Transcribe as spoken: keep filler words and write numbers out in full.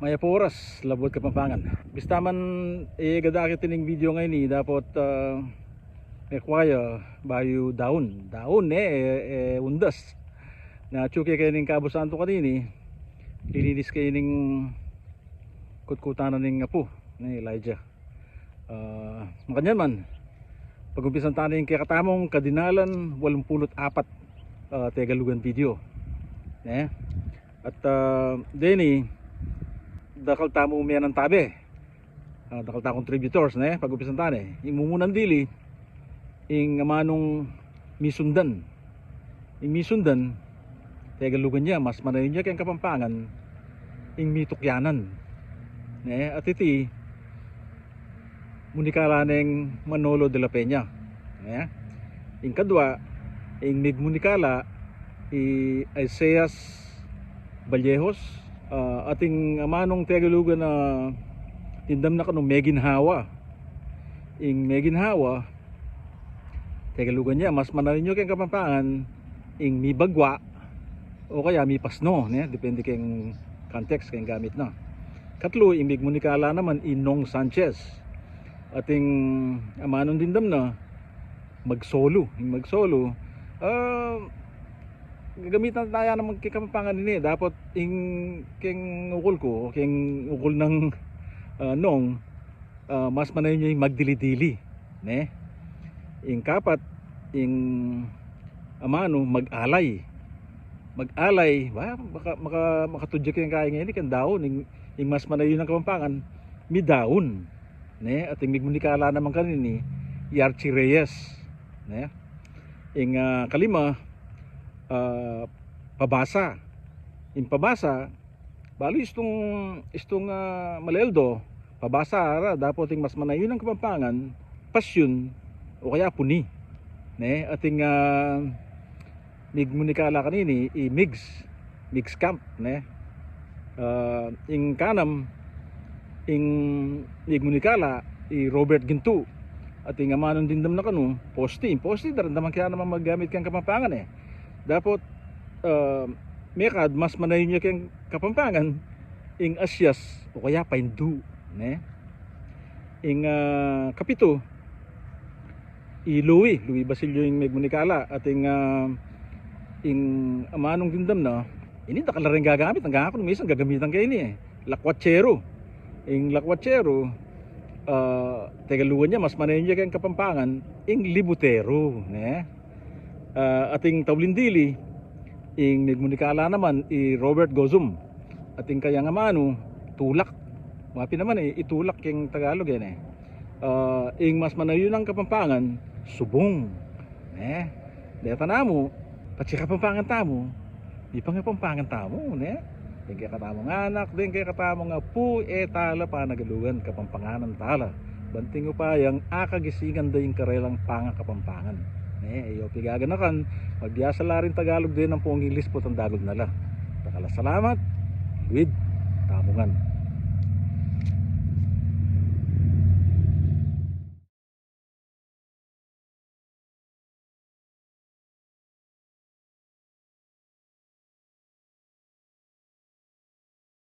Mayap a oras, Labuad Kapampangan. Bista man, e, gada kit ining video ngeni, dapot, ah, mekwaya bayu daun. Daun, e, e, e, undas. Na, atyu ke keni ning kabusan to kanini, lininis ke ining kutkutan na ning apu, ne, Elijah. Ah, makanyan man, pag-umpisan tana ing kekatamung kadinalan walumpulu't apat, ah, Tegalugan video. Ne? At, ah, deni, dakal tamu menantabe. Ah, dakal ta contributors, ne? Pag-umpisan tana. Ing mumunan dili, ing amanung misundan. Ing misundan, Tegalugan ya, mas manayun ya keng Kapampangan, ing mitukyanan. Ne? At iti, munikala neng Manolo de la Peña. Ne? Ing kadwa, ing migmunikala, i Isaias Vallejos, ah, at ing amanung Tegalugan a dimdam na kanu, meginhawa. Ing meginhawa, Tegalugan ya, mas manayun ya keng Kapampangan, ing mibagwa, o kaya mipasno, ne? Depende keng context, keng gamit na. Katlu, ing migmunikala naman, i Nong Sanchez. At ing amanung dimdam na, magsolu. Ing magsolu, ah, gagamitan taya naman keng Kapampangan ini. Dapot ing keng ukul ku, keng ukul nang, ah, Nong, ah, mas manayun ya ing magdili-dili, ne? Ing kapat, ing amanu, mag-alay. Mag-alay, ba, maka-, maka-, makatudya keng kaya ngeni, keng daun, ing, ing mas manayun a Kapampangan, midaun, ne? At ing migmunikala naman kanini, i Archie Reyes, ne? Ing, ah, kalima, ah, pabasa. Ing pabasa, balu istung, istung, ah, maleldo, pabasa ra, dapot ing mas manayun a Kapampangan, pasyun, o kaya puni. Ne? At ing, ah, migmunikala kanini, i Migs, Migs Camp, ne? Ah, ing kanam, ing migmunikala, i Robert Gintu. At ing amanung dimdam na kanu, posti. Ing posti, daramdaman ke ya naman maggamit keng Kapampangan, e. Dapot, ah, mekad, mas manayun ya keng Kapampangan, ing asyas, o kaya paindu, ne? Ing, ah, kapitu, i Louie, Louie Basilio ing migmunikala, at ing, ah, ing amanung dimdam na, ini dakal la ring gagamit, anggang aku, minsan gagamitan ke ini, e. Lakwatseru. Ing lakwatseru, ah, Tegalugan ya, mas manayun ya keng Kapampangan, ing libuteru, ne? Ah, at ing tauling dili, ing migmunikala naman, i Robert Gozum. At ing kayang amanu, tulak. Mapi naman, e, itulak keng Tagalog, e, ne? Ah, ing mas manayun a Kapampangan, subung. Ne? Deta namu, patse Kapampangan tamu, mipangapampangan tamu, ne? Deng kekatamung anak, deng kekatamung apu, e tala panagalugan, Kapampanganan tala. Ban ing upayang akagisingan da ing karelang pangakapampangan. Ne? E yu pigaganakan, mabiasa la ring Tagalog deng ampong Inglis, potang dagul na la. Dakal a salamat, luid tamu ngan.